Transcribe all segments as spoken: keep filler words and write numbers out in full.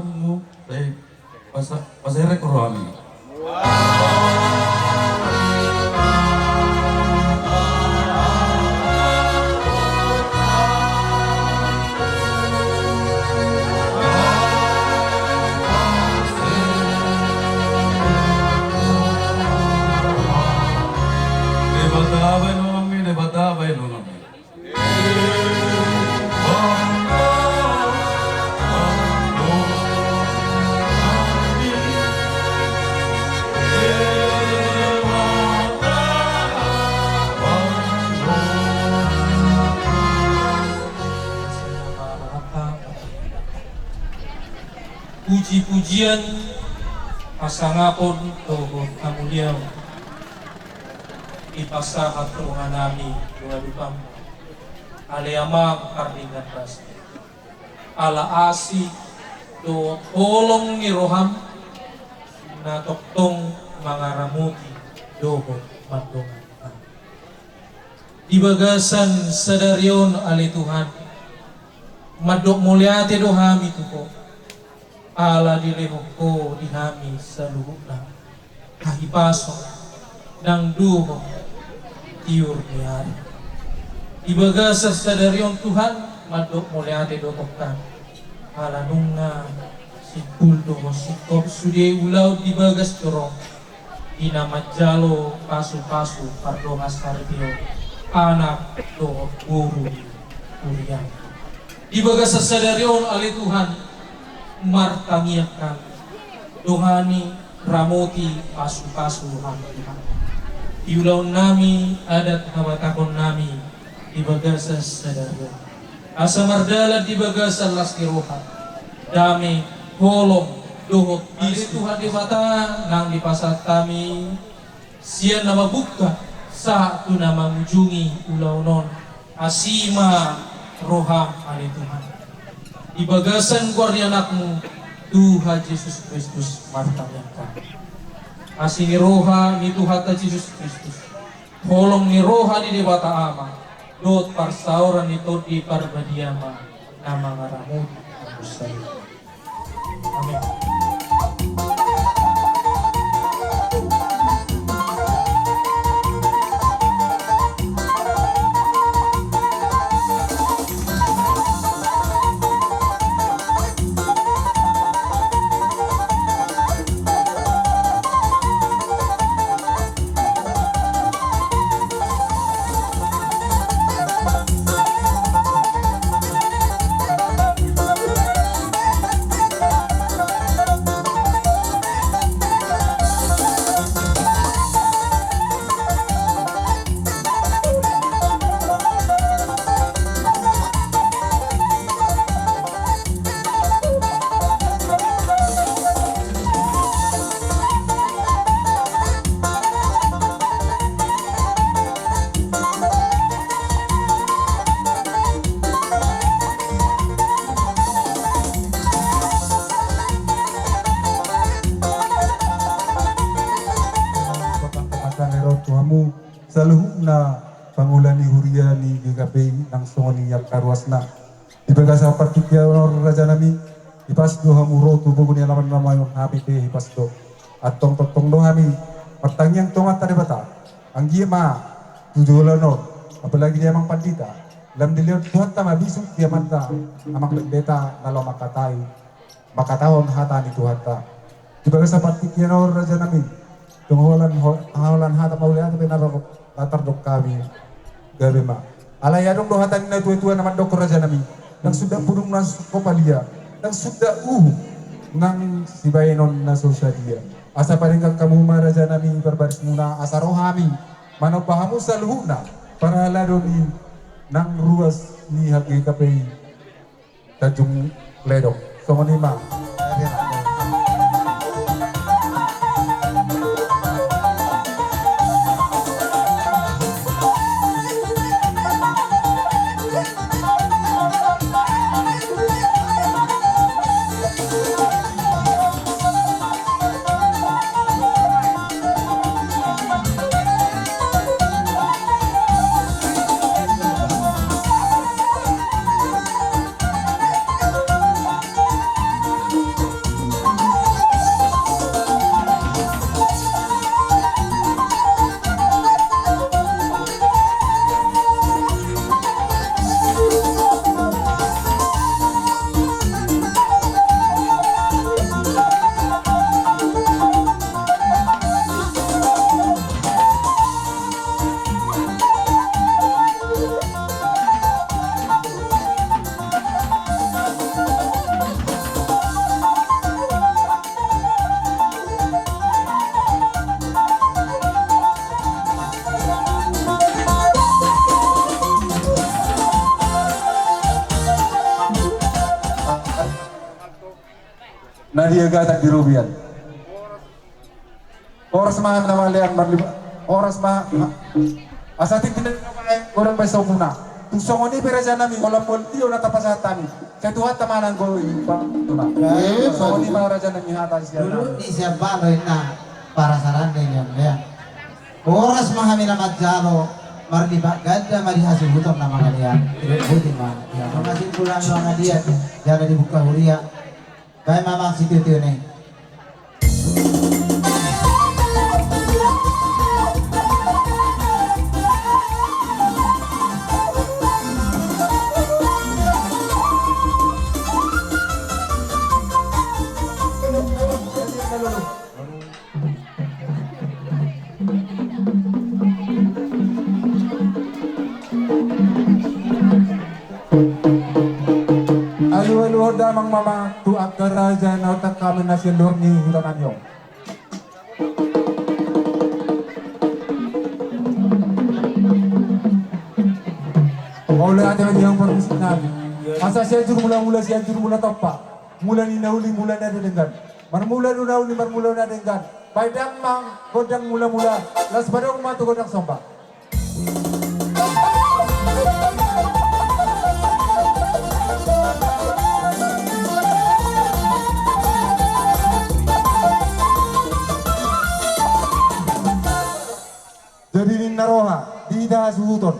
Sai pasa-, paserek rohami. Debata baenonganmi, Debata baenonganmi. Puji-pujian, hasangapon dohot hamuliaon dipasahat tu Tuhan nami, doa dupam. Ale Amang pardenggan basa, ala asi dohot holong ni roham na tongtong mangaramoti dohot mandongani hami. Di bagasan sadari on ale Tuhan, mandok mauliate do hami tu Ho, ala dilehon Ho di hami saluhutna hahipason nang dohot tiur ni ari. Di bagasan sadari on Tuhan, mandok mauliate do tongtong, ala nunga simpul dohot singkop sude ulaon di bagas joro di na manjalo pasu-pasu pardongansaripeon anak dohot boru ni huriaM. Di bagasan sadari on ale Tuhan, martangiang hami, dongani, ramoti, pasu-pasu hami Tuhan. Di ulaon nami, adat habatahon nami, di bagasan sadari on, asa mardalan di bagasan las ni roha, dame, holong dohot ale Tuhan Debata, nang dipasahat hami sian na mambuka sahat tu na mangujungi ulaon on, asi ma roham ale Tuhan. Di bagasan goar ni AnakMu Tuhan Jesus Kristus martangiang hami. Asi ni roha ni Tuhanta Jesus Kristus, holong ni roha ni Debata Ama, dohot parsaoran ni Tondi Parbadia ma na mangaramoti hamu saluhutna. Amin. Saluhutna pangula ni huria ni G K P I nang songon i angka ruasna. Di bagasan partingkian on raja nami, hipas do hamu ro tu bogu ni alaman na maon hami pe hipas do. Antong tongtong do hami martangiang tu Amanta Debata, anggiat ma tu joloan on, apalagi di amang pandita, lam dilehon Tuhanta ma bisuk di amanta amang pendeta na laho mangkatai, mangkatahon hata ni Tuhanta. Di bagasan partingkian on raja nami, dung holan ho-, holan hata mauliate pe na ro-, na tardok hami, gabe ma. Alai adong do hata ni na tua-tua na mandok raja nami, ndang suda pudung na so palia, ndang suda uhum nang sibaenon na so sadia. Asa padenggan hamu ma raja nami parbarismuna, asa ro hami manomba hamu saluhutna parhalado ni nang ruas ni G K P I Tanjung Ledong. Songon i ma. Na di agatan di robean. Horas ma hami na mangalean marlipat. Horas ma. Asa tingki na godang baen somuna. Tung songon i pe raja nami, holan molo tio na tapasahat hami. Sai Tuhanta ma nanggo i pangkatona. Songon i ma raja nami hata sian nami. Dulu di sian bano inna parasaran ni nian ya. Horas ma hami na manjalo, marlipat ganda ma di hasuhuton na mangalean. Ibu ma. Masih pulang mangalean. Jala dibuka huria. Baen ma amang sitio-tio ni. Alualuhon damang ma amang tu angka raja na otak hami na sian luar ni huta nami on. Mauliate ma di hamu parmusik nami. Asa Sianjur Mulamula, Sianjur Mula Tompa. Mula ni na uli, mula ni na denggan. Marmula do na uli, marmula ni na denggan. Baen damang gondang mulamula. Laos padomu ma tu gondang somba. Jadi ninna roha di hita hasuhuton,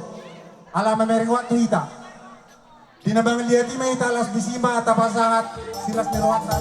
ala mamereng waktu hita. Di na mangaliat i ma hita, laos disi ma tapasahat silas ni rohanta.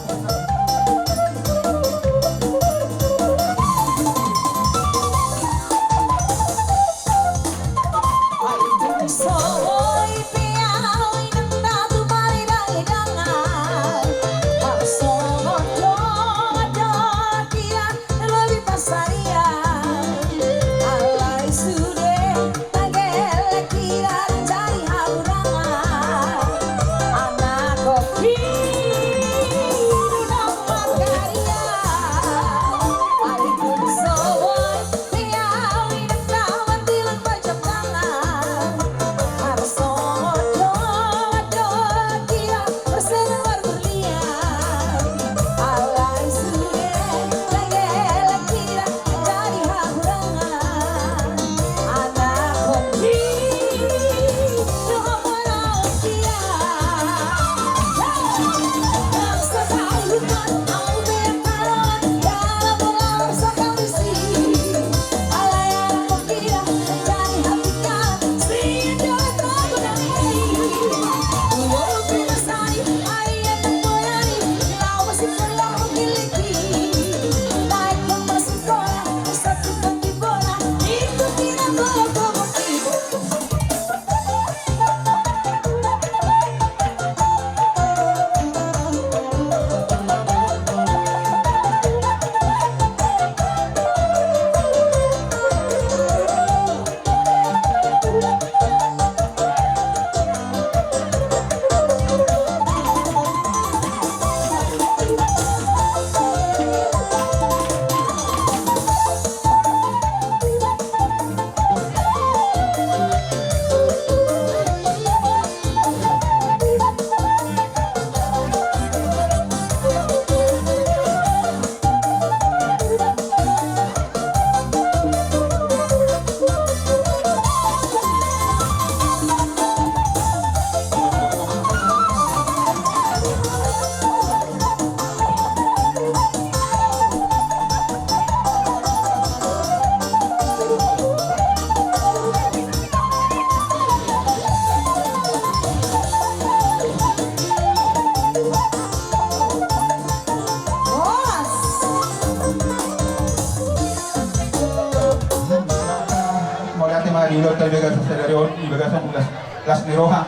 Mauliate ma di ulaonta di bagasan sadari on, di bagasan las, las ni roha.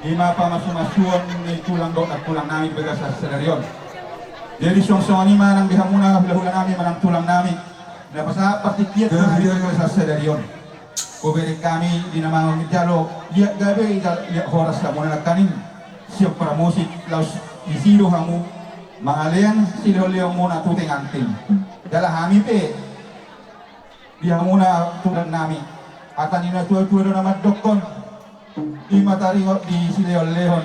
I ma pamasumasuon ni tulang dohot nantulang nami di bagasan sadari on. Jadi songon i ma nang di hamuna hulahula nami manang tulang nami na pasahat partingkian di bagasan sadari on. Hubereng hami di na manjalo liat gabe, liat horas hamuna nangkaning sian parmusik, laos disi do hamu mangalean silehonlehonmuna tu tenganting. Jala hami pe di hamuna tulang nami, hata ni natuatua do na mandokkon, i ma taringot di silehonlehon.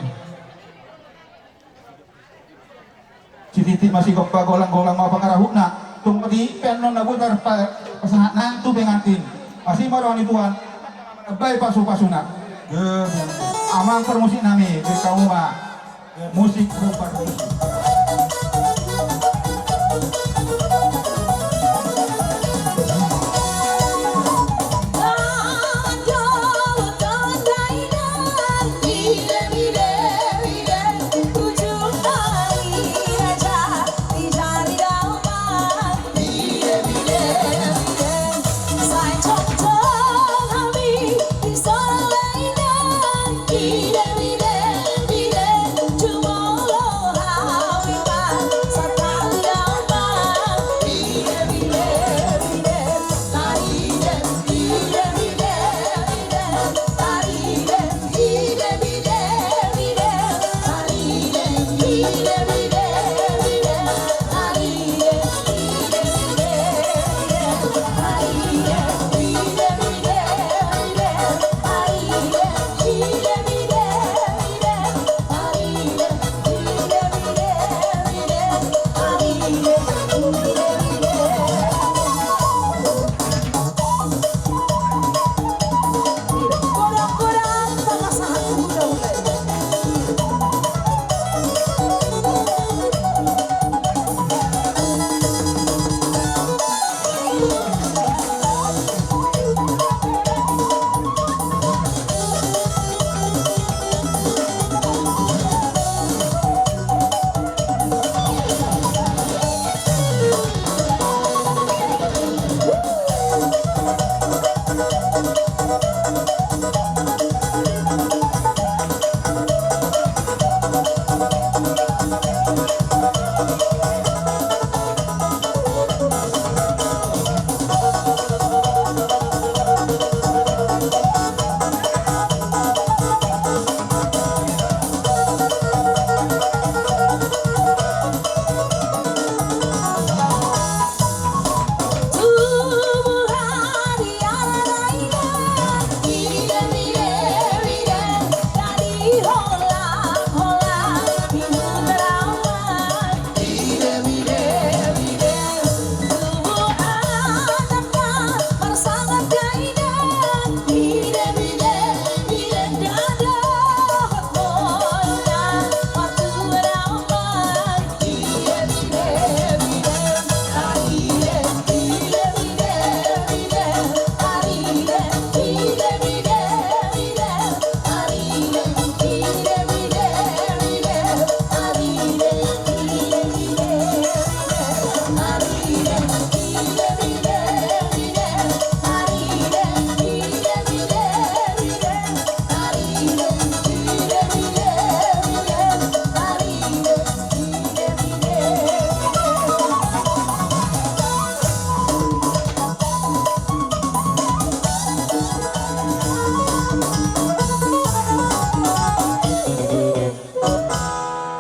Titi masigompa, golang-golang ma pangarahutna. Tung di pe annon na butar pa-, pasahatna tu pengantin. Asi ma roha ni Tuhan. Bae pasu-pasuna. Amang parmusik nami, beta uma. Musik rupa.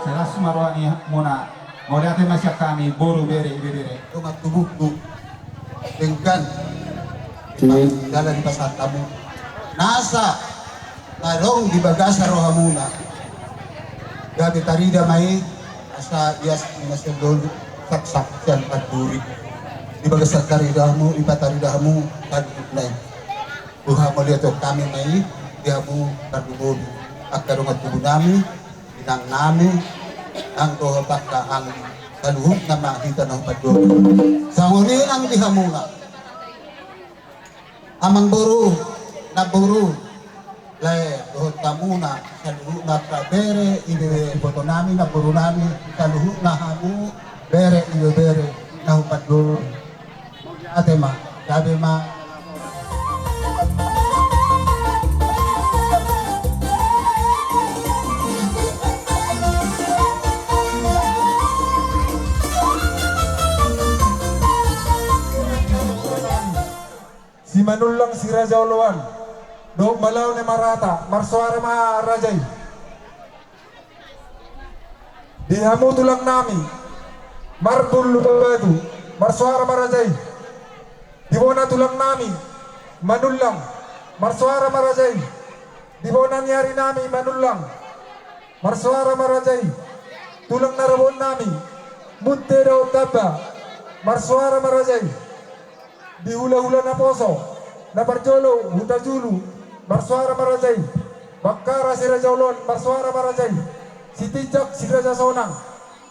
Sai las ma roha ni hamuna. Mauliate ma sian hami boru, bere, ibebere. Dongan tubuku. Denggan. Dalan pasahat hamu. Nasa adong di bagasan rohamuna. Gabe tarida ma i asa ias ni na sian dolok, saksak sian panduri. Di bagasan tarida hamu, ipatarida hamu saluhutna i. Huhamauliatehon hami ma i di hamu pardomudomu, angka dongan tubu nami, inang nami, nang dohot angka anggi, saluhutna ma hita na hupadomu. Songon i nang di hamuna. Amangboru, namboru, lae dohot hamuna saluhutna, angka bere, ibebere, iboto nami, namboru nami, saluhutna hamu bere, ibebere na hupadomu. Mauliate ma, gabe ma. Simanullang si Raja Oloan dohot Balaune Marata, marsoara ma raja i. Di hamu tulang nami Marbun Lumban Batu, marsoara ma raja i. Di bona tulang nami Manullang, marsoara ma raja i. Di bona ni ari nami Manullang, marsoara ma raja i. Tulang na robot nami Munte dohot Tamba, marsoara ma raja i. Di hulahula naposo, na parjolo Hutajulu, marsoara ma raja i. Bakkara si Raja Oloan, marsoara ma raja i. Sitinjak si Raja Sonang,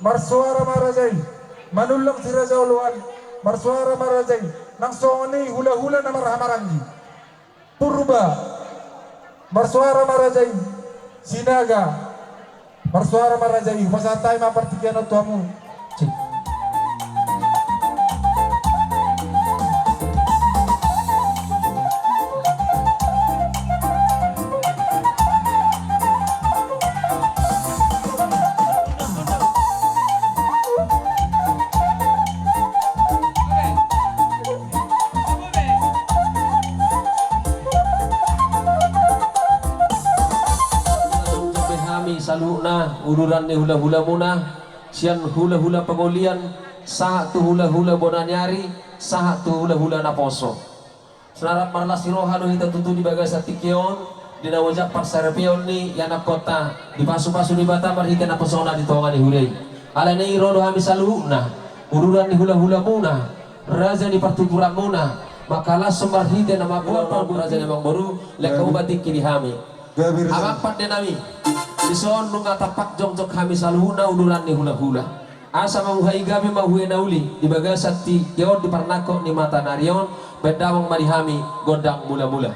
marsoara ma raja i. Manullang si Raja Oloan, marsoara ma raja i. Nang songon i hulahula na marhahamaranggi. Purba, marsoara ma raja i. Sinaga, marsoara ma raja i. Hupasahat hami ma partingkian on tu hamu. Hami saluhutna uduran ni hulahulamuna, sian hulahula pangolian sahat tu hulahula bona ni ari, sahat tu hulahula naposo. Sai rap marlas ni roha do hita tutu di bagasan tingki on, di na ojak parsaripeon ni ianakhonta, dipasupasu Debata marhite naposona di tonga ni huria i. Alani i ro do hami saluhutna uduran ni hulahulamuna, raja ni partuturanmuna, mangkalashon marhite na mamboan parboruon, raja ni amangboru, lehon ma tingki di hami. Amang pande nami, dison nunga tampak jongjong hami saluhutna uduran ni hulahula. Asa mambuhai gabe ma huria na uli di bagasan tingki on, di parnangkok ni mata ni ari on, bahen damang ma di hami gondang mulamula.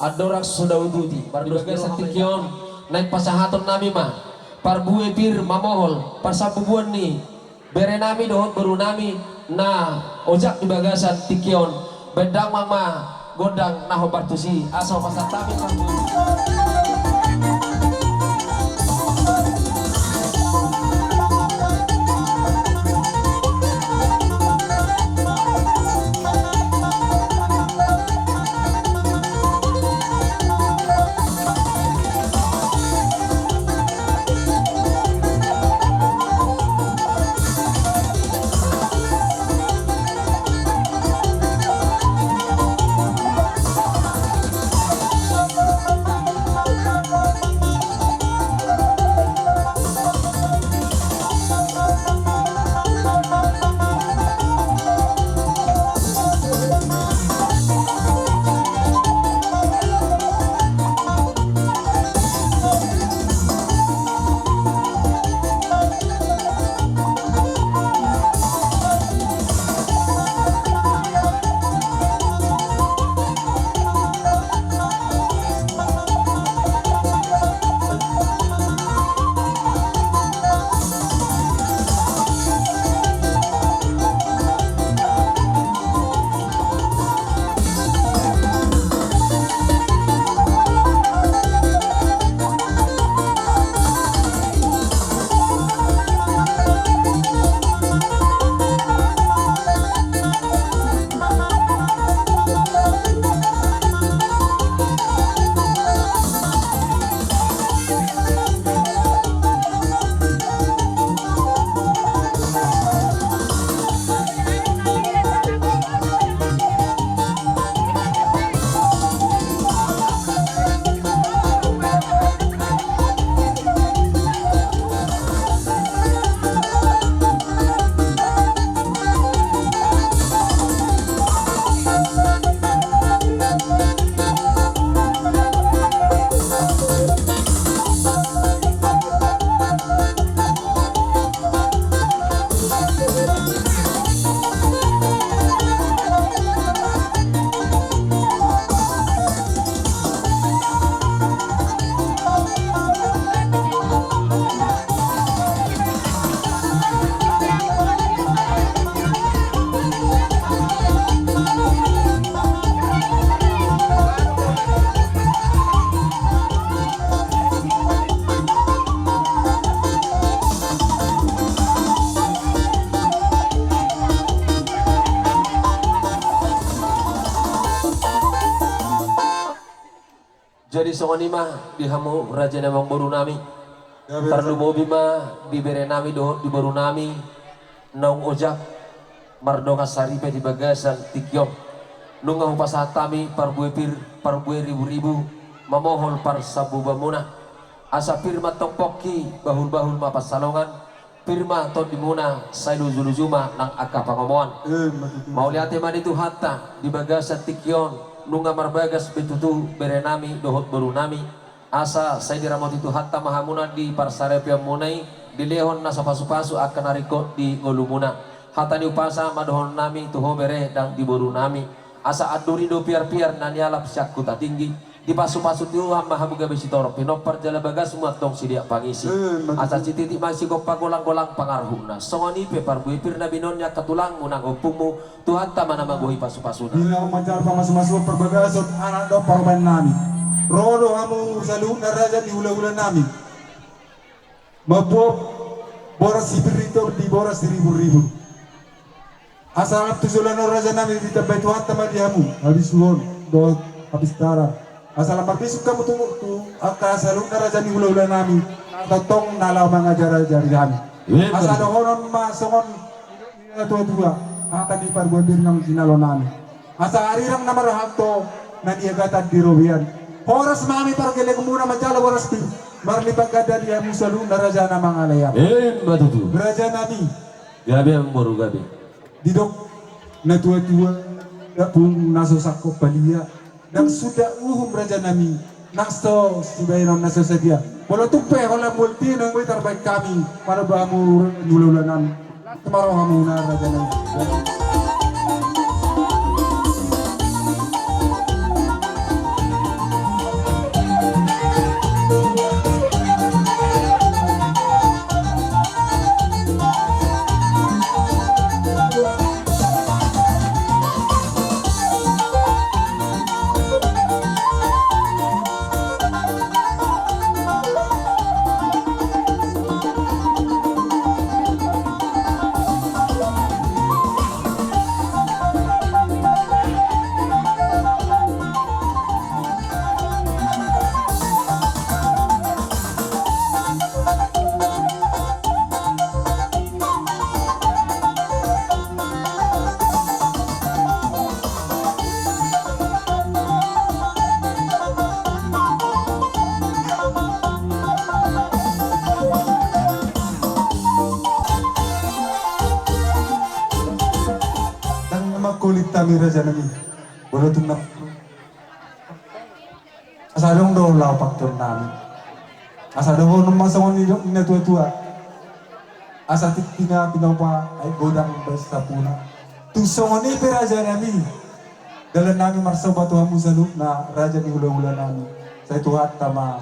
Andorang so daututi, di bagasan tingki on, naeng pasahaton nami ma parbue pir mamohol parsambubuan ni bere nami dohot boru nami na ojak di bagasan tingki on, bahen damang ma gondang na hombar tusi, asa pasahat hami ma. Jadi songon i ma di hamu raja ni amangboru nami. Parlumobi ma di bere nami dohot di boru nami naung ojak Mardongan saripe di bagasan tingki on, nunga hupasahat hami parbue pir, parbue ribu-ribu, mamohol parsambubuanmuna. Asa pir ma antong pongki, bahul-bahul ma pansalongan, pir ma tondimuna, sai luju-luju ma nang angka pangomoan. Eh, ma tutu. Mauliate ma di Tuhanta di bagasan tingki on, nunga marbagas be tutu berenami dohot borunami. Asa sai diramoti Tuhanta ma hamuna di parsaripeonmuna i, dilehon nasa pasu-pasu angka na ringkot di ngolumuna. Hata ni umpasa ma dohononnami tu ho bere nang di borunami. Asa anduri do piar-piar na nialap sian Huta Tinggi. Dipasu-pasu Tuhan ma hamu gabe sitorop pinompar jala bagasmu antong sideak pangisi. Eh, ma tutu. Asa sititik ma sigompa golang-golang pangarahutna. Songon i pe parbue pir na binoan ni angka tulangmu nang ompungmu, Tuhanta ma na manggohi pasu-pasuna. Di na manjalo pamasu-masuon parbagason anak dohot parumaennami. Ro do hamu saluhutna raja ni hula-hulanami. Mamboan boras sipir ritor di boras siribu-ribu. Asa lam tu joloan on rajanami, ditambai Tuhanta ma di hamu habisuhon dohot hapistaran. Asa lam marbisuk hamu tu, tu angka saluhutna raja ni hula-hulanami, tongtong na laho mangajar-ajari hami. Iya, asa betul. Dohonon ma songon na tua-tua, hata ni parbue pir na jinalonami. Asa arirang na marhalto na niagatan di robean. Horas ma hami pargelengmuna manjalo boras pir, marlipat ganda di hamu saluhutna raja na mangalean. Ima tutu. Rajanami. Gabe amang boru, gabe. Didok na tua-tua, ndang pung na so sangkot palia, ndang suda uhum rajanami, nang so sibahenon na so sadia. Molo tung pe holan mual tinomu i tarbaen hami, manomba hamu hula-hulanami. Tumaro hamu na rajanami. Ndang mangkolit hami rajanami. Molo tung na Asa adong do laho pangkeonnami. Asa dohonon ma songon nidok ni na tua-tua. Asa tingki na pinopa aek godang baen sampuna. Tung songon i pe rajanami, dalannami marsomba tu hamu saluhutna raja ni hula-hulanami. Sai Tuhanta ma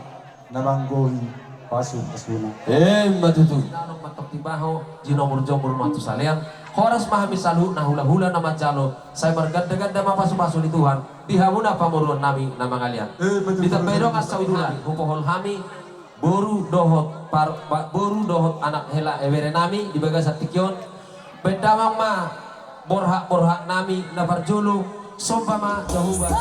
na manggohi pasu-pasuna. Ima tutu. Adong mantong tibaho, jinonggur-jonggur ma tu salean. Horas ma hami saluhutna hula-hula na manjalo, sai marganda-ganda ma pasu-pasu ni Tuhan di hamuna pamoruonnami na mangalean. Ima tutu. Ditambai dongan sauduran, hupohol hami boru dohot par-, ba-, boru dohot anak hela, eh, berenami di bagasan tingki on. Baen damang ma borhat-borhatnami na parjolo, somba ma Jahowa.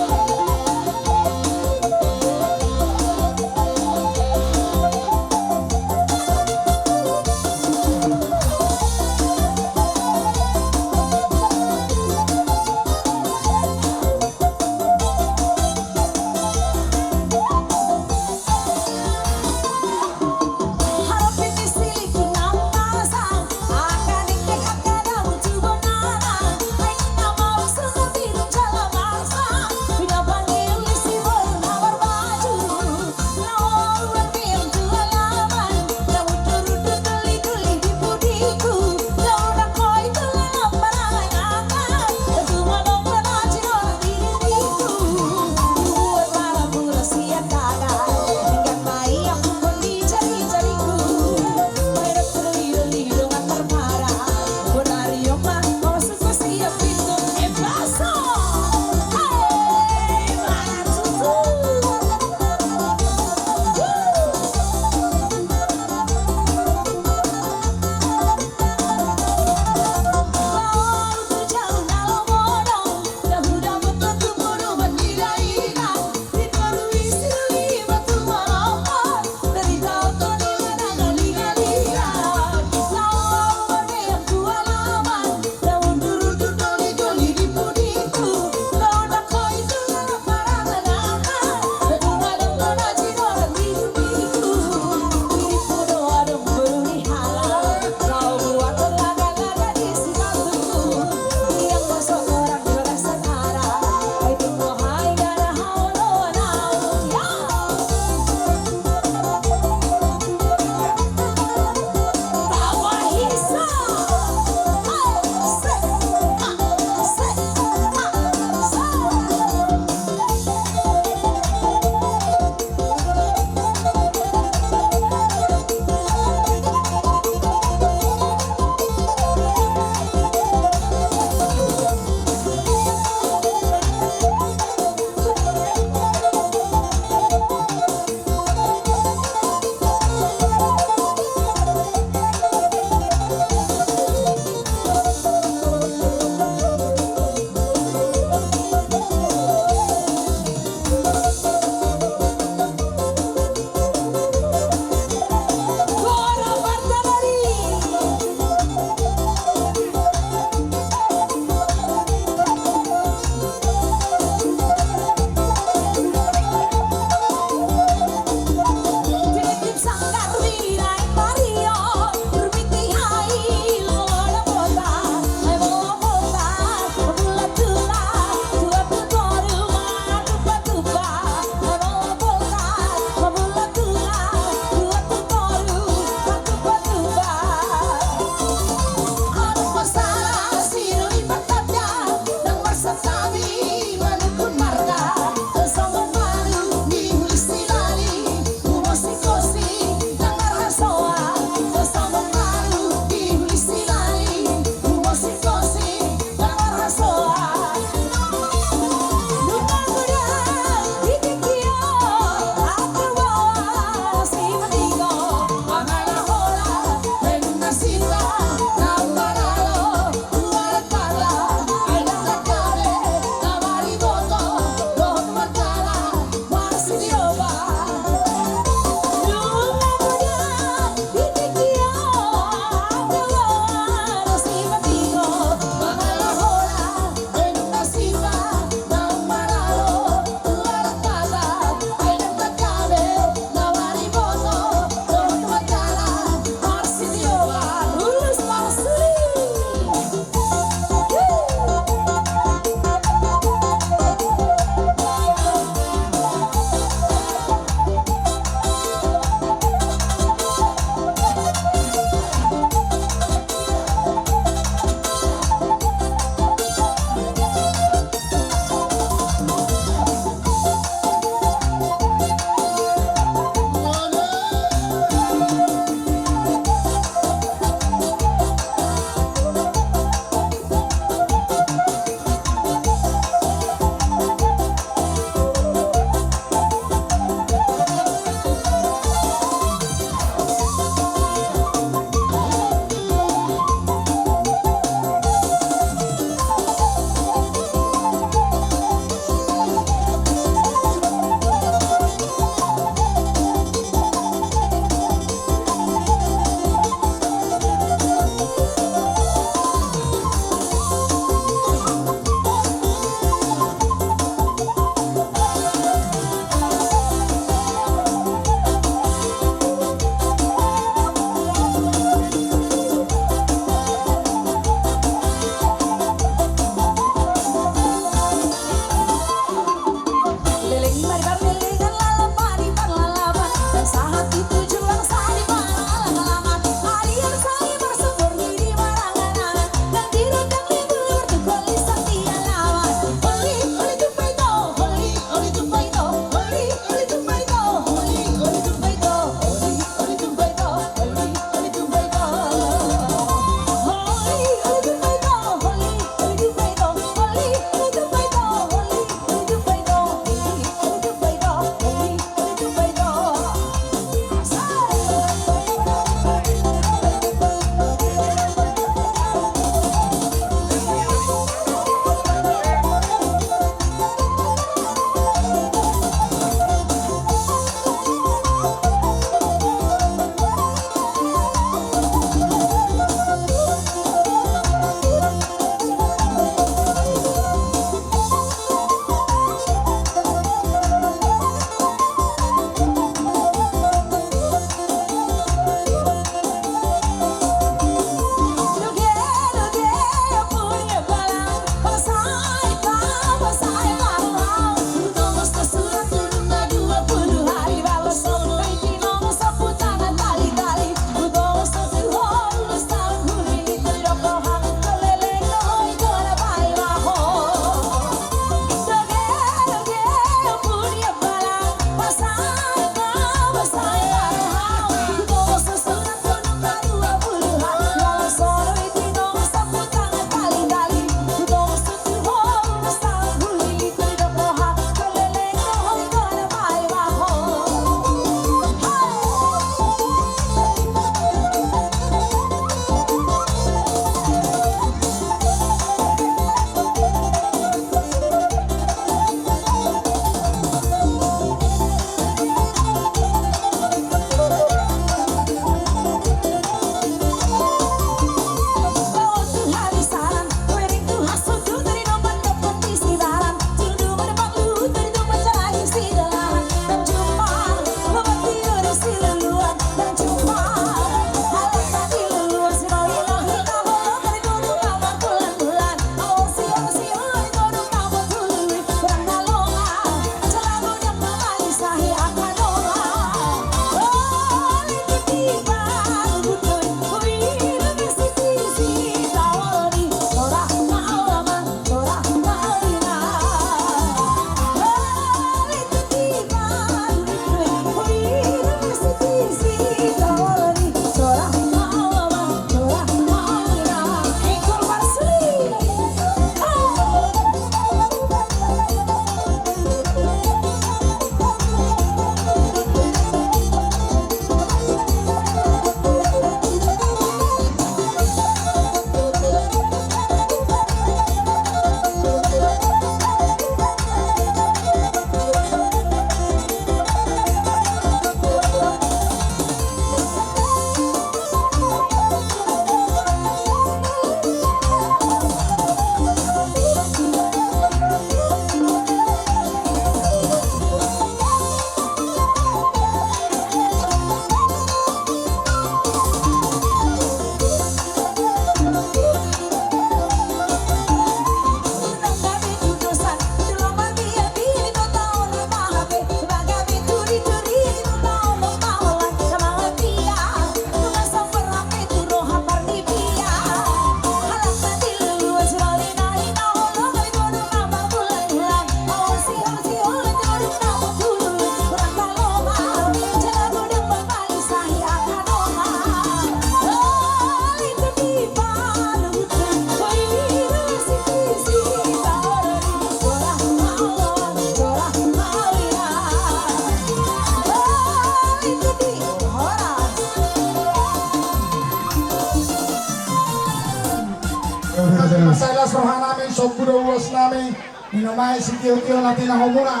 Ompu do uas nami, minum aek sitio-tio na tinahu muna.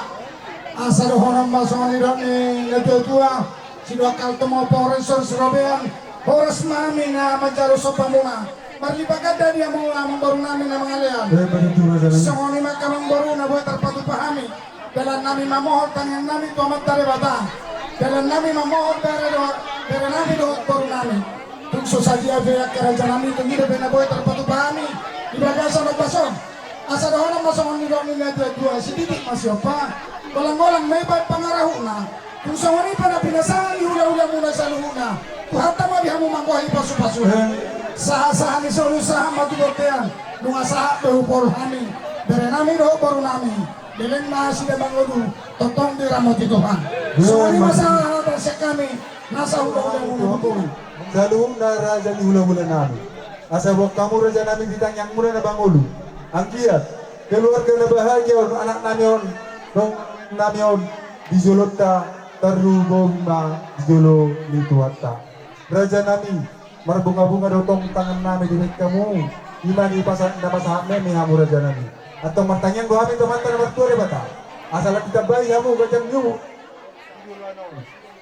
Asa dohonon ma songon nidok ni natuatua, sidohot halto ma pores-pores robean, horas ma hami na manjalo somba muna. Marlipat ganda di hamu amangboru nami na mangalean. Songon i ma angka amangboru na boi tarpatupa hami. Dalan nami mamohon, tangiang nami tu Amanta Debata. Dalan nami mamohon, bere dohot, bere nami dohot boru nami. Tung so sadia pe angka raja nami, tung i dope na boi tarpatupa hami di bagasan ombas on. Asa dohonon ma songon nidok ni natuatua, sititik ma siompa, golang-golang ma i baen pangarahutna. Tung songon i pe na pinasahat ni hula-hula muna saluhutna, Tuhanta ma di hamu manggohi pasu-pasu. Sahat-sahat ni solu sahat ma tu bontean, nunga sahat pe hupasahat hami bere nami dohot boru nami. Leleng ma nasida mangolu, tongtong diramoti Tuhan. Songon i ma sahat sian hami na sahula-hula muna. Saluhutna raja ni hula-hula nami. Asa boan hamu raja nami di tangiang muna na mangolu. Anggiat keluarga na bahagia on, anak nami on, dongan nami on, di jolonta tarlumobi ma di jolo ni Tuhanta. Raja nami, marbunga-bunga do tong tangan nami dibaen hamu, i ma na pasa-, na pasahat meme hamu raja nami. Antong martangiang do hami tu Amanta na martua Debata, asa lam ditambai hamu ganjang ni umur.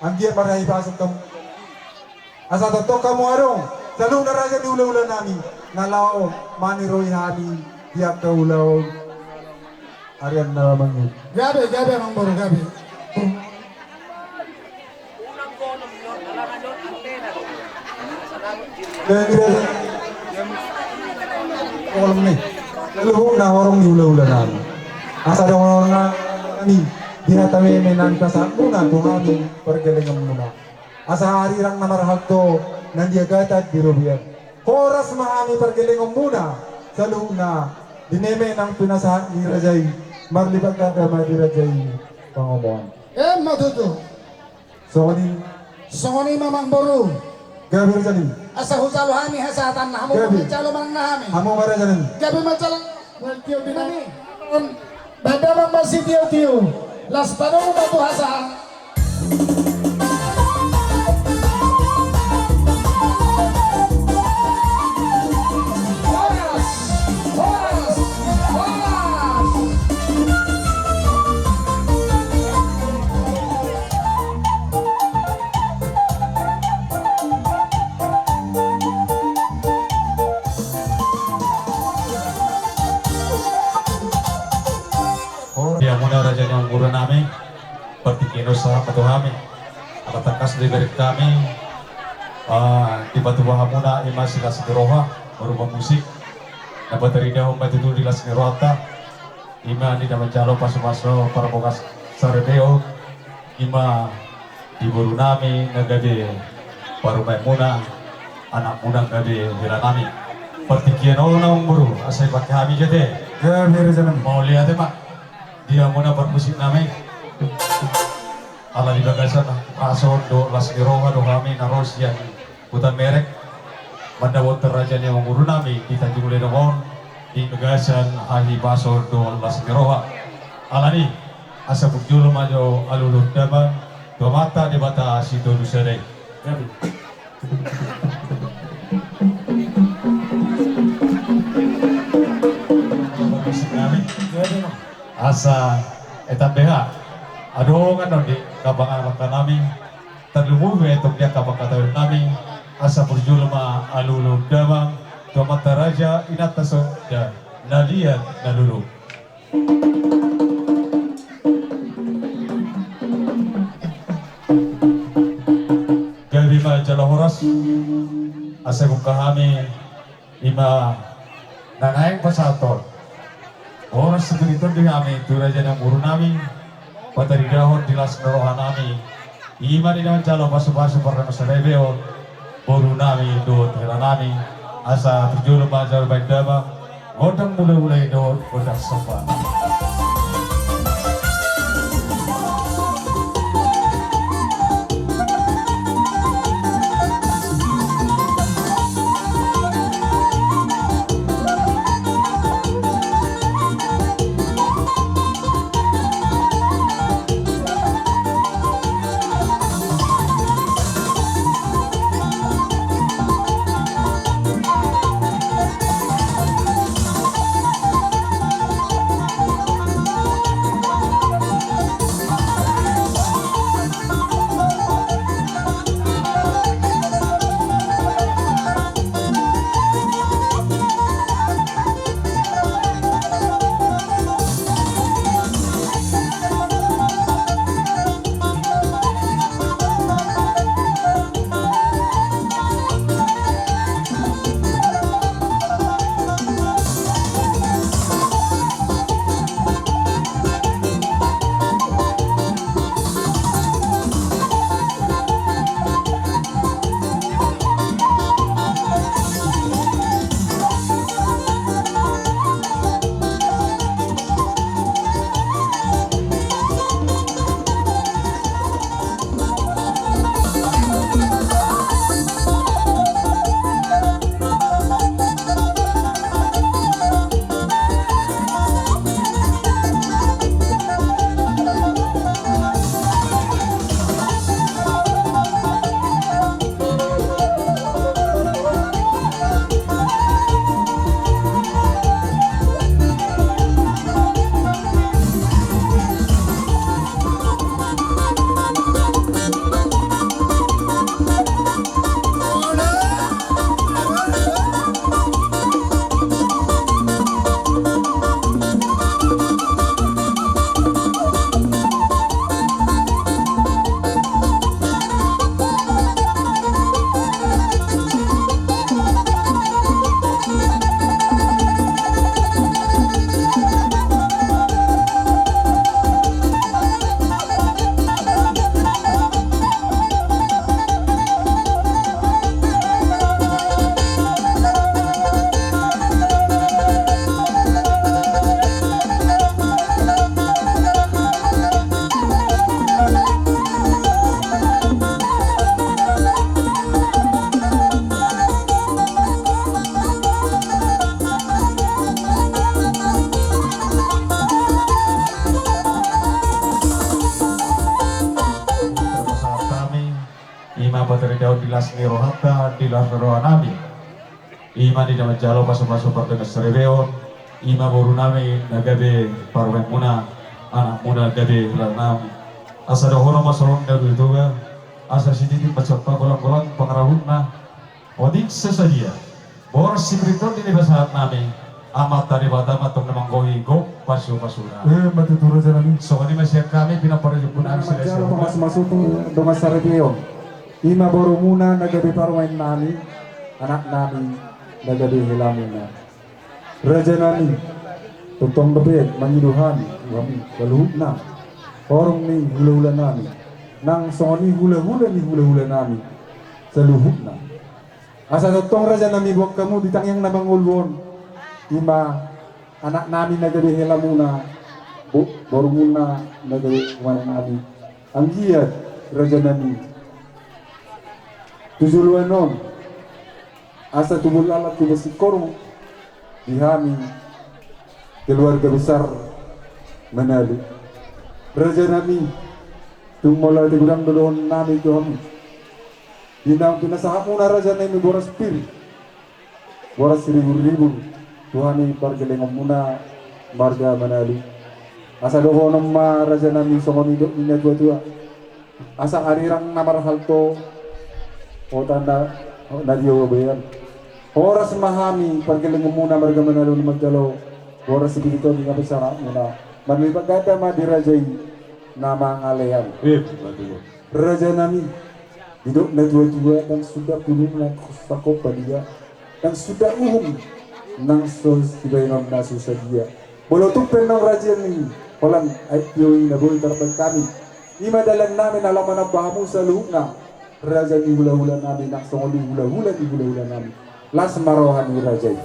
Anggiat marhahipason hamu. Asa tongtong hamu adong, saluhutna raja ni hula-hula nami, na laho maniroi hami di angka ulaon. Arian na mangihut. Gabe, gabe, amangboru, gabe. Kolom ni. Saluhutna horong ni hula-hula nami. Asa dohonon nami di hata meme na nipasahat muna tu hami pargellengon muna. Asa arirang na marhalto, na niagatan di robean. Horas ma hami pargellengon muna saluhutna, di meme na pinasahat ni raja i, marlipat ganda ma di raja i pangomoan. Emma tutu. Songon i. Songon i ma amangboru. Gabe raja nami. Asa hujalo hami hasahatanna, hamu ma manjalo manang na hami. Hamu ma raja nami. Gabe manjalo. Baen damang ma sitio-tio. Las padomu ma tu hasahat. Horas, horas, horas. Di hamuna raja ni amangboru nami, partingkian on sahat ma tu hami. Ala tangkas do dibereng hami, ah, dipatupa hamuna i ma silas ni roha, marupa musik na pataridahon ma tutu di las ni rohanta. I ma na manjalo pasu-pasu parbogasan saripeon, i ma di boru nami na gabe parumaen muna, anak muna gabe hela nami. Partingkian on amangboru, asa dipake hami jate. Gabe raja nami. Mauliate ma di hamuna parmusik nami. Ala di bagasan pasu dohot las ni roha do hami na ro sian Huta Merek, mandapothon raja ni amangboru nami di Tanjung Ledong on, di bagasan hahipason dohot las ni roha. Alani, asa burju ma jo alualu damang tu Amanta Debata Sitolu Sada i. Asa, eh, tambeha. Adong annon di angka pangalangka nami. Tarlumobi ma antong di angka pangkataion nami, asa burju ma alualu damang tu amanta raja, inanta sonda na liat na lolo. Gabe ma jala horas, asa bungka hami. I ma na naeng pasahathon. Horas sipir i tondi hami tu raja ni amangboru nami, pataridahon di las ni roha nami. I ma na manjalo pasu-pasu parnamasaripeon boru nami dohot hela nami. Asa burju ma jala baen damang gondang mula-mula i dohot gondang somba. Pataridaon di las ni rohanta, di las ni rohanami. Ima di na manjalo pasupasu pardongan saripeon, ima borunami na gabe parumaenmuna, anakmuna gabe helanami. Asa dohonon ma songon na dua-dua, asa sititi ma sian panggolang-golang pangarahutna, otik sasadia. Boras sipriton di pasahatnami, Amanta Debata ma tong na manggohi gok pasupasuna. Eh, ma tutu rajanami. Songon i ma sian hami pinaparujuk nami. Manjalo pasupasu tu dongan saripeon. Ima borumuna na gabe parumaennami, anaknami na gabe helamuna. Rajanami, tongtong dope mangido hami, hami saluhutna horong ni hulahulanami, nang songon i hulahula ni hulahulanami saluhutna. Asa tongtong rajanami boan hamu di tangiang na mangolu on, ima anaknami na gabe helamuna, bo-, borumuna na gabe parumaennami. Anggiat rajanami, tu joloan on, asa tubu laklak tubu singkoru di hami keluarga besar Manalu. Rajanami, tung molo ate godang do dohononnami tu hamu. Di naung pinasahatmuna rajanami boras pir, boras siribur-ribur tu hami pargellengonmuna marga Manalu. Asa dohonon ma rajanami songon nidok ni na tua-tua. Asa arirang na marhalto, ota na, na diobayan. Horas ma hami pargellengonmuna marga Manalu na manjalo boras sipiriton di na pasahatmuna. Marlipat ganda ma di raja i na mangalean. Eh, betul. Rajanami, didok na tua-tua, ndang suda pudung na sangkop badia, ndang suda uhum nang so sibahenon na so sadia. Molo tung pe naung raja ni holan aek tio i na boi tarbaen hami, ima dalannami na laho manamba hamu saluhutna, raja ni hulahulanami nang songon i hulahula ni hulahulanami. Las ma roha ni raja i.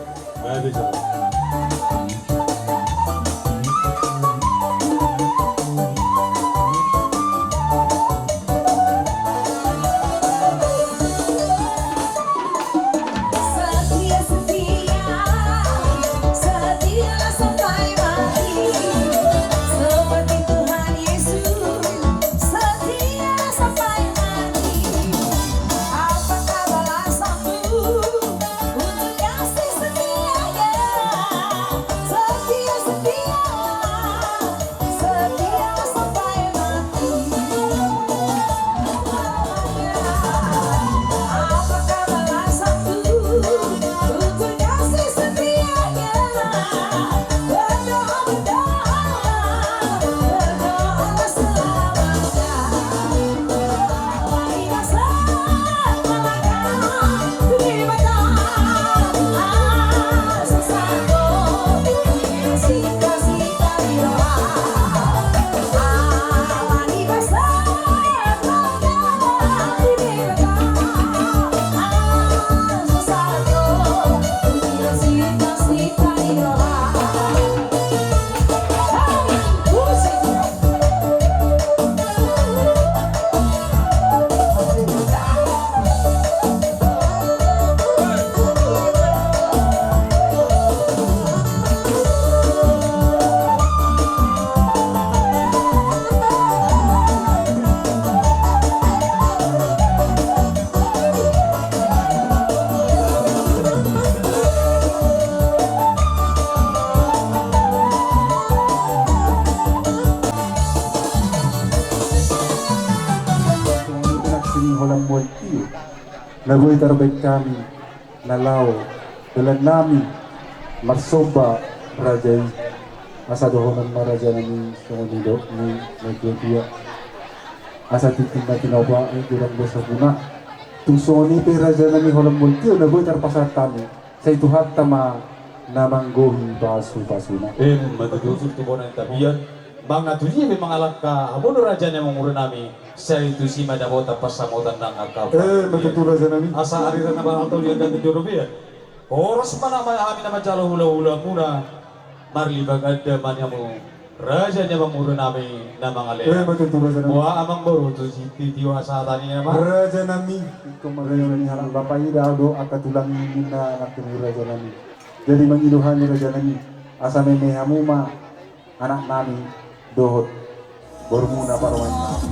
Songon i pe nang sian holan mual tio na boi tarbaen hami na laho dalannami marsomba raja i. Asa dohonon ma rajanami songon nidok ni na tua-tua. Asa tingting na tinopa i godang do sapuna. Tung songon i pe rajanami holan mual tio na boi tarpasahat hami, sai Tuhanta ma na manggohi pasupasuna. Emma tutu, unsur tu bona ni tapian. Manang tu dia pe mangalangka hamu do raja ni amangboru nami, sai tusi ma dapotan pansamotan nang angka. Emma tutu rajanami. Asa arirang na marhalto di angka tinjo robean. Horas ma nama hami na manjalo hulahulamuna. Marlipat ganda ma di hamu raja ni amangboru nami na mangalean. Emma tutu rajanami. Boha amangboru tu sititi, boha sahatna i ma. Rajanami, ingkon ma rajanami, halak bapa i da do angka tulang ninna nangkin i rajanami. Jadi mangido hami rajanami, asa meme hamu ma anaknami dohot borumuna parumaennami.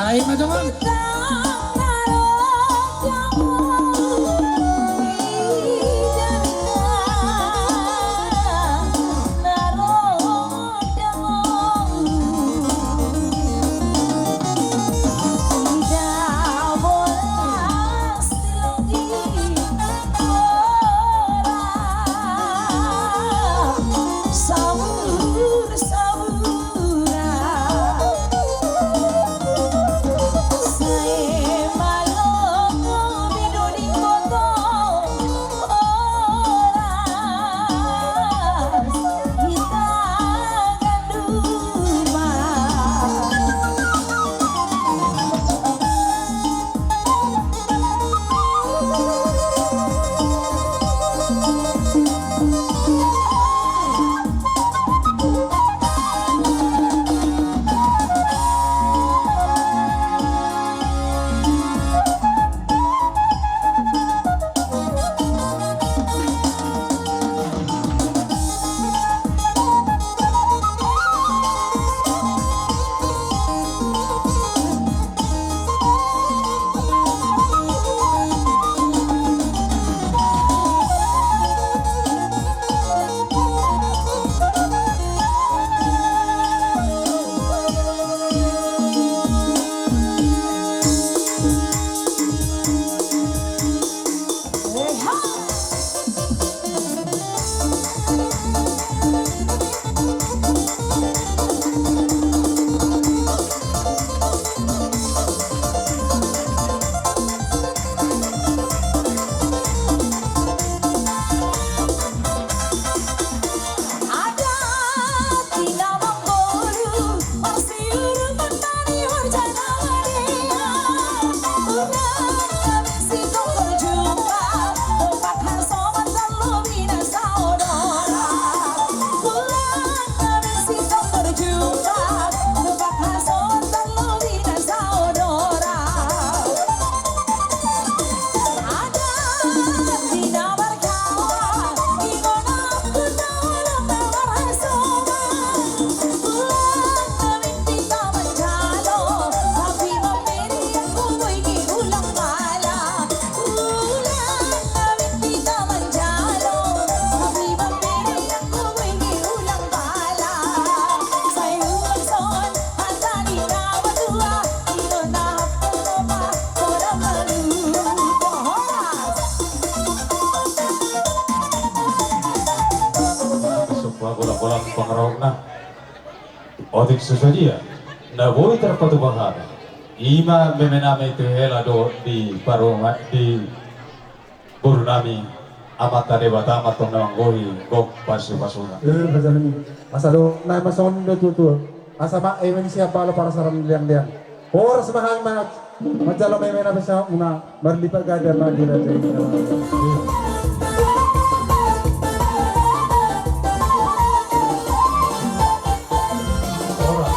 Ai ma dongan. Sumpah bola-bola pangarahutna. Otik so sadia na boi tarpatupa hami, i ma meme nami tu hela dohot di parumaen, di boru nami, Amanta Debata ma tong na manggohi gok pasu-pasuna. Eh, pasu-pasuna. Asa do, na ma songon do tutu. Asa ma, eh, manisia balo parasaran liang-liang. Horas ma hami ma, manjalo meme na pasahatmuna, marlipat ganda ma di raja i. Horas.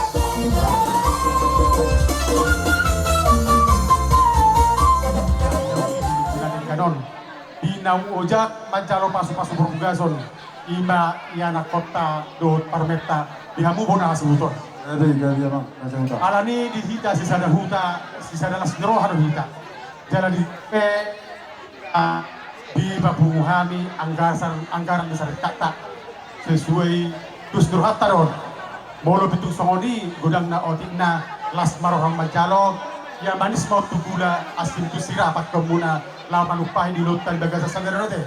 Di naung ojak manjalo pasu-pasu parbugason, i ma i anakkonta dohot parumaenta, di hamu bona hasuhuton. Jadi, jadi, Amang, raja huta. Alani di hita sisada huta, sisada las ni roha do hita. Jala di pe, ah, dipapungu hami anggaran, anggaran di sarekanta. Sesuai dos ni rohanta do on. Molo pe tung songon i godangna otikna, las ma roham manjalo, ia manis ma on tu gula, asin tu sira pakeonmuna, laho manumpahi di ulaonta di bagasan sadari on ate.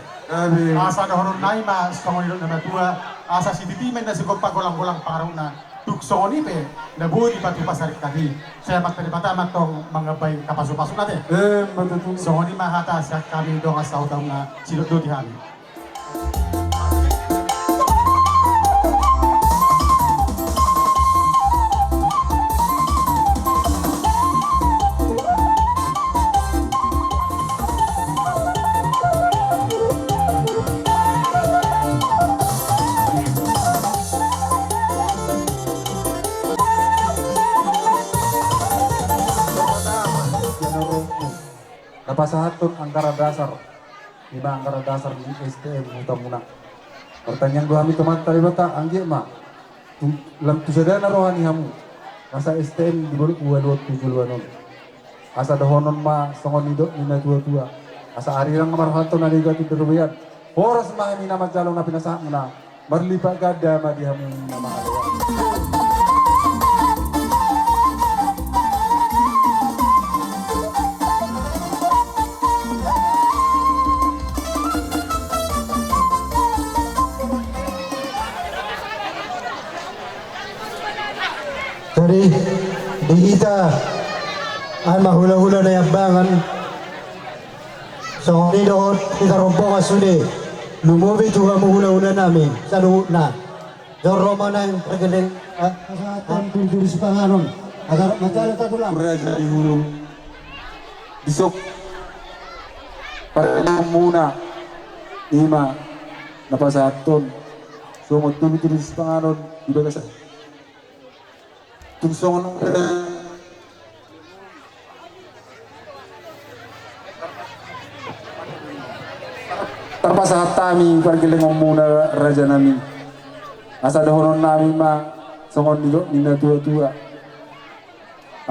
Asa dohonon nami ma songon nidok ni natuatua, asa sititi ma inna sigompa golang-golang pangarahutna. Tung songon i pe na boi dipatupa sarekanta i, sai Amanta Debata ma tong mangambai angka pasu-pasuna ate. Eh, ma tutu. Songon i ma hata sian hami dongan sahuta-hutana, sidok do di hami. Na pasahathon anggaran dasar, i ma anggaran dasar ni S T M hutamuna. Martangiang do hami tu Amanta Debata, anggiat ma tu, lam tu sadana roha ni hamu, Asa S T M di Bolok Ualuon tu joloan on. Asa dohonon ma songon nidok ni na tua-tua. Asa arirang ma marhalto na denggan tu robean. Horas ma hami na manjalo na pinasahatmuna. Marlipat ganda ma di hamu na mangalean. Jadi di hita an ma hula-hula na iambangan. Songon i dohot hita rombongan sude. Lumobi tu hamu hula-hula nami saluhutna. Jolo ma naeng pargeleng. Pasahathon tudu-tudu sipanganon. Agar mancala tatulang. Raja di hulu. Di son pargelengmuna. Ima na pasahathon. Songon tudu-tudu sipanganon di bagasan. Tung songon on pe tarpasahat hami pargellengonmuna raja nami. Asa dohonon nami ma songon nidok ni na tua-tua.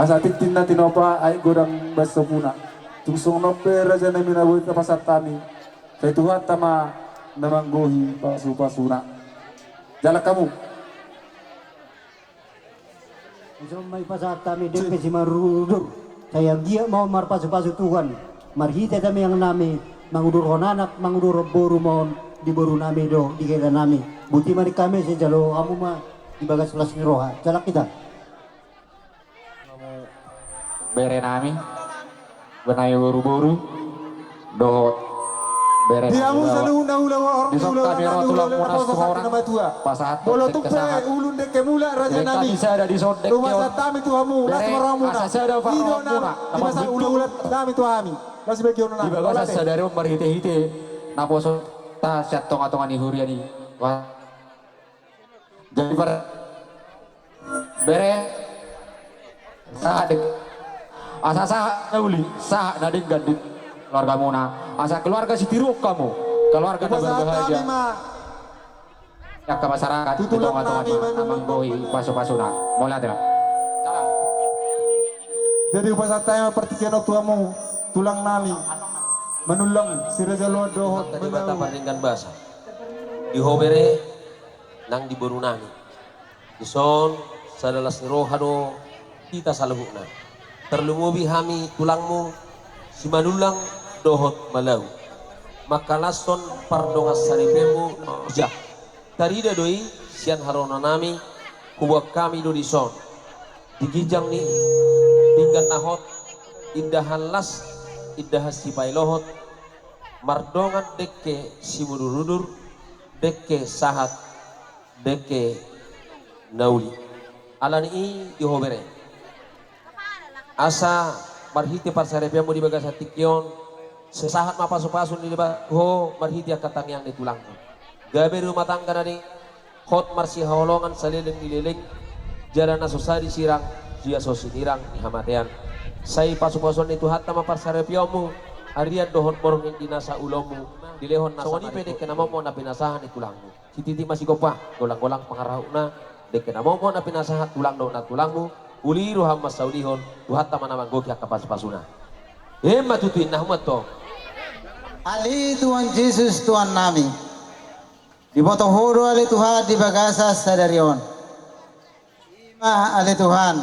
Asa tintin na tinopa aek godang baen sopuna. Tung songon on pe raja nami na boi tarpasahat hami. Sai Tuhanta ma na manggohi pasu-pasuna. Jalang hamu. Dison ma dipasahat hami dengke simarudur. Sai anggiat ma on marpasu-pasu Tuhan. Marhite tamiang nami mangudurhon anak, mangudurhon boru ma on di boru nami dohot di hela nami. Boti ma di hami sijalo hamu ma di bagas las ni roha. Jalang hita. Bere nami. Bere nami boru-boru dohot bere nami. Di hamu saluhutna hula-hula, horong ni hula-hula nami, hula-hula na poso, sakti na matua. Molo tung pe ulu dengke mula raja nami. Rumasat hami tu hamu, las ma rohamuna. Ido nami, dipasahat hula-hula nami tu hami. Las ma rohamuna. Di bagasan sadari on marhite-hite naposo ta sian tonga-tonga ni huria ni. Jadi par bere sahat dengke. Asa sahat na uli, sahat na denggan di keluargamuna. Asa keluarga sitiruon hamu, keluarga na berbahagia. Angka masyarakat di tonga-tonga na manggohi pasu-pasuna. Mauliate. Jadi hupasahat hami ma partingkian on tu hamu tulang nami Manullang, Si Raja Loan dohot Malau. Debata pardenggan basa. Di ho bere nang di boru nami. Dison sada las ni roha do hita saluhutna. Tarlumobi hami tulangmu Simanullang dohot Malau mangkalashon pardongansaripeonmu na horja. Tarida do i sian haroro nami, huboan hami do dison. Di ginjang ni pinggan na hot, indahan las, indahan sipaelohon, mardongan dengke simudur-udur, dengke sahat, dengke na uli. Alani i di ho bere, asa marhite parsaripeonmu di bagasan tingki on, sai sahat ma pasu-pasu ni Debata tu ho marhite angka tangiang ni tulangmu. Gabe rumah tangga na denggan, hot marsihaholongan saleleng ni leleng, jala na so sadi sirang, dia so sinirang ni hamatean. Sai pasu-pasuon ni Tuhanta ma parsaripeonmu, arian dohot borngin di nasa ulaonmu, dilehon nasa. Songon i pe dengke na momo na pinasahat ni tulangmu. Sititi ma sigompa, golang-golang pangarahutna, dengke na momo na pinasahat tulang dohot nantulangmu, uli roham mansaulihon, Tuhanta ma na manggohi angka pasu-pasuna. Emma tutu inna, hamu ma antong. Ale Tuhan Jesus, Tuhan nami. Diboto ho do ale Tuhan di bagasan sadari on. Ima ale Tuhan,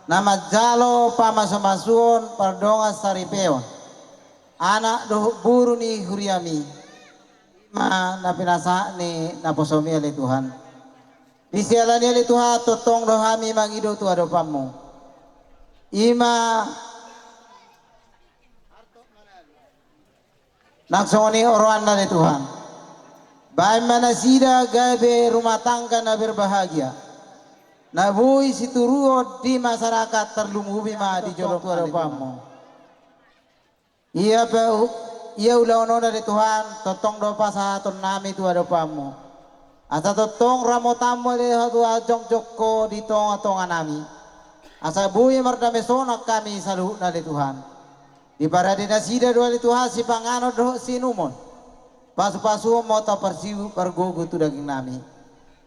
na manjalo pamasu-masuon pardongansaripeon anak dohot boru ni huriami. Ima na pinasahat ni naposomi ale Tuhan. Di siala ni i ale Tuhan, tongtong do hami mangido tu adopanmu. Ima nang songon i oroanna ale Tuhan. Baen ma nasida gabe rumah tangga na berbahagia, na boi situruon di masyarakat, tarlumobi ma di jolo tu adopanmu. Ia pe, ia ulaon on ale Tuhan, tongtong do pasahaton nami tu adopanmu. Asa tongtong ramotanmu ale Tuhan jongjong ho di tonga-tonga nami. Asa boi mardame sonang hami saluhutna ale Tuhan. Diparade nasida do ale Tuhan sipanganon dohot siinumon. Pasu-pasuon ma ho taparsiu pargogo tu daging nami.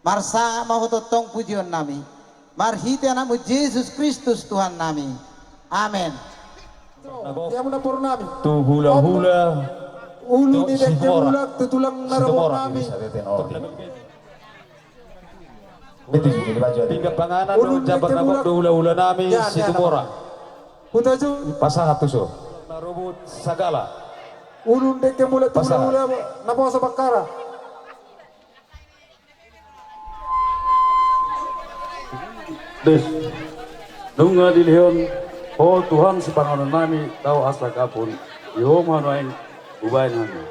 Marsangap ma ho tongtong pujion nami. Marhite Anakmu Jesus Kristus Tuhannami. Amen. Ia muna porunami. Tu hulahula. Ulu ni dengke mulak tu tulang na rohonami. Pinggan panganan. Ulu ni dengke mulak tu hulahulanami Situmorang. Pasahat tuso. Marobut sagala. Ulu ni dengke mulak tu hulahula naposo Bakkara. Des. Nunga dilehon Ho Tuhan sipanganonnami, tau asa gabon di Ho ma nuaeng hubaen hami.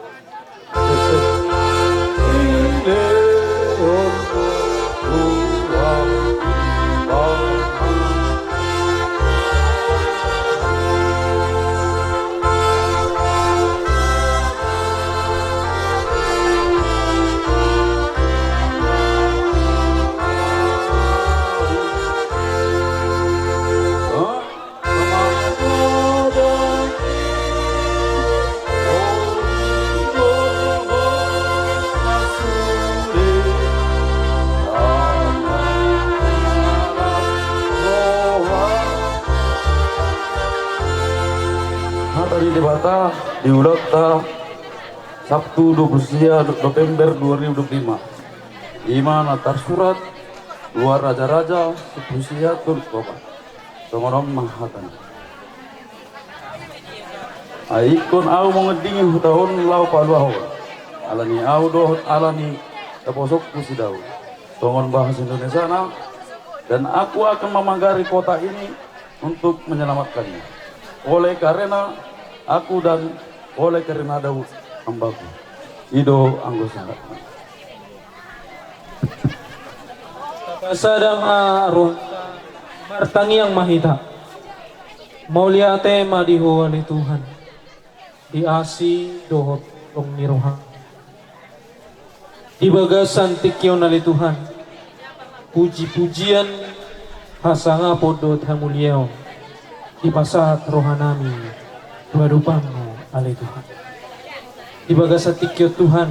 Hata ni Debata di ulaonta Sabtu dua puluh sia November dua ribu dua puluh lima. Ima na tarsurat Dua Raja-raja, sepuluh sia tolu opat. Songon on ma hatana. Ai ingkon ahu mangendingi huta on laho paluahon, ala ni ahu dohot ala ni naposongku si Daud. Songon bahasa Indonesiana, dan aku akan memagari kota ini untuk menyelamatkannya. Oleh karena aku dan oleh karena Daud hambaku. I do anggo sahatna. Sada ma rohanta, martangiang ma hita. Mauliate ma di Ho ale Tuhan, di asi dohot holong ni roham. Di bagasan tingki on ale Tuhan, puji-pujian, hasangapon dohot hamuliaon dipasahat rohanami tu adopanmu ale Tuhan. Di bagasan tingki on Tuhan,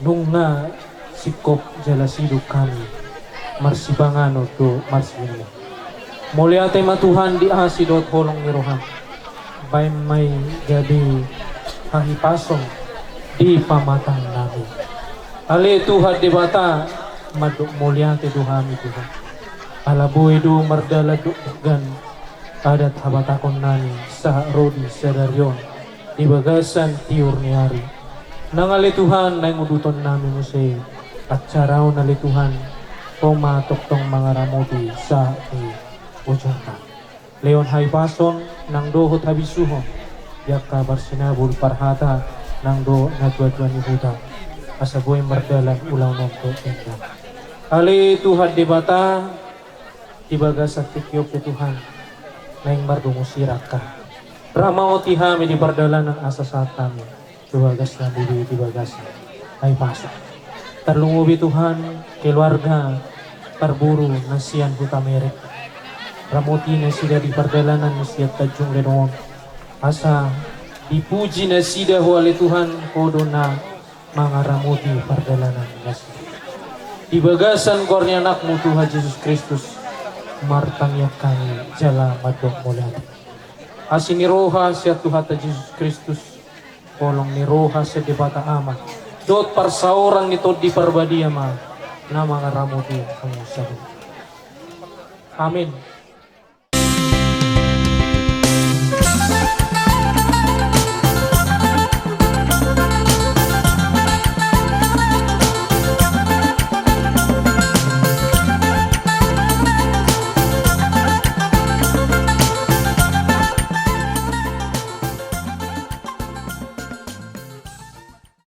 nunga singkop jala sidung hami marsipanganon dohot marsiinumon. Mauliate ma Tuhan di asi dohot holong ni roham. Baen ma i gabe hahipason di pamatangnami. Ale Tuhan Debata, mandok mauliate do hami Tuhan. Ala boi do mardalan dohot denggan adat habatahonnami sahat ro di sadari on di bagasan tiur ni ari. Nang ale Tuhan, naeng udutonnami muse acara on ale Tuhan, Ho ma tongtong mangaramoti sahat di ujungna. Lehon hahipason nang dohot habisuhon di angka parsinabul parhata nang dohot natuatua ni huta, asa boi mardalan ulaon on dohot denggan. Ale Tuhan Debata, di bagasan tingki on pe Tuhan, naeng mardongan sirangka. Ramoti hami di pardalanan asa sahat hami tu bagas na boi di bagasan hahipason. Tarlumobi Tuhan, keluarga parboru na sian Huta Merek. Ramoti nasida di pardalanan na sian Tanjung Leno on. Asa dipuji nasida Ho ale Tuhan, Ho do na mangaramoti pardalanan nasida. Di bagasan goar ni Anakmu Tuhan Jesus Kristus, martangiang hami jala mandok mauliate. Asi ni roha sian Tuhanta Jesus Kristus, holong ni roha sian Debata Ama, dohot parsaoran ni Tondi Parbadia ma na mangaramoti hamu saluhut. Amin.